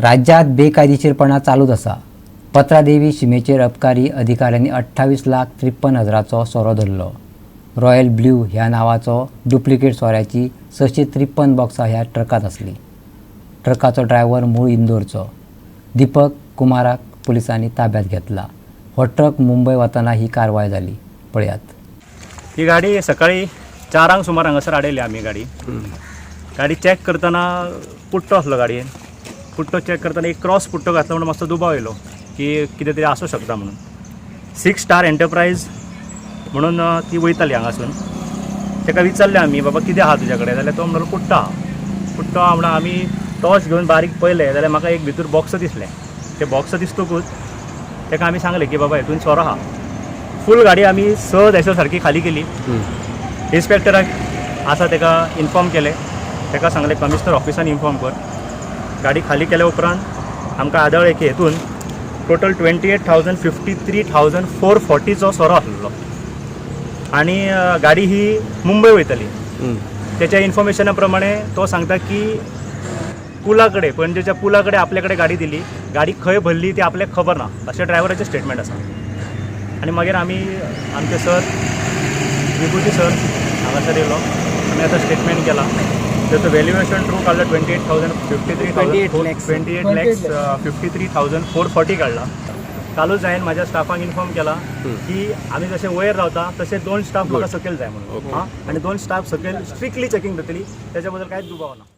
राज्यांत बेकायदेशीरपणा चालूच आसा. पत्रादेवी शिमेचेर अबकारी अधिकाऱ्यांनी 28,53,000चो सोरो धरलो. रॉयल ब्ल्यू ह्या नांवाचो डुप्लिकेट सोऱ्याची 653 बॉक्सां ह्या ट्रकांत आसली. ट्रकाचो ड्रायव्हर मूळ इंदोरचो दीपक कुमाराक पुलिसांनी ताब्यात घेतला. हो ट्रक मुंबय वतना ही कारवाय जाली. पळयात. ही गाडी सकाळी 4 सुमार हांगासर आडयली आमी गाडी. गाडी चॅक करतना पुट्टो आसलो गाडयेन. पुट्टो चॅक करतना एक क्रॉस पुट्टो घातलो म्हणून मातसो दुबाव येयलो की कितें तरी आसूं शकता म्हणून. सिक्स स्टार एंटरप्रायज म्हणून ती वयताली हांगासून. ताका विचारलें आमी, बाबा कितें आहा तुज्या कडेन? जाल्यार तो म्हणलो पुट्टो आहा, पुट्टो आहा म्हणून. आमी टॉर्च घेवन बारीक पळयलें जाल्यार म्हाका एक भितर बॉक्स दिसलें. तें बॉक्स दिसतकूच ताका आमी सांगलें की बाबा, हितून सोरो आहा. फूल गाडी आमी 6 जायसर सारकी खाली केली. इन्स्पेक्टराक आसा ताका इन्फॉर्म केलें. ताका सांगलें, कमिशनर ऑफिसान इन्फॉर्म कर. गाडी खाली केल्या उपरांत आमकां आदळ की हेतून total 28,053,440चो सोरो आसलेलो आनी गाडी ही मुंबय वयताली. त्याच्या इन्फॉर्मेशना प्रमाणे तो सांगता की पुला कडेन, पणजेच्या पुला कडेन आपल्या कडेन गाडी दिली, गाडी खंय भरली ती आपल्याक खबर ना, अशें ड्रायव्हराचें स्टेटमेंट आसा. आनी मागीर आमी, आमचे सर, विभूती सर हांगासर येयलो. आमी आतां स्टेटमेंट केला. तेचो व्हॅल्युएशन ट्रू काडला 28,053 28 lakhs. 28,53,440 काडला. कालूच हांवें म्हाज्या स्टाफांक इन्फॉर्म केला की आमी जशे वयर रावता तशे दोन स्टाफ म्हाका सकयल जाय म्हणून. आं, आनी दोन स्टाफ सकयल स्ट्रिक्टली चॅकिंग जातली, त्याच्या बद्दल कांयच दुबाव ना.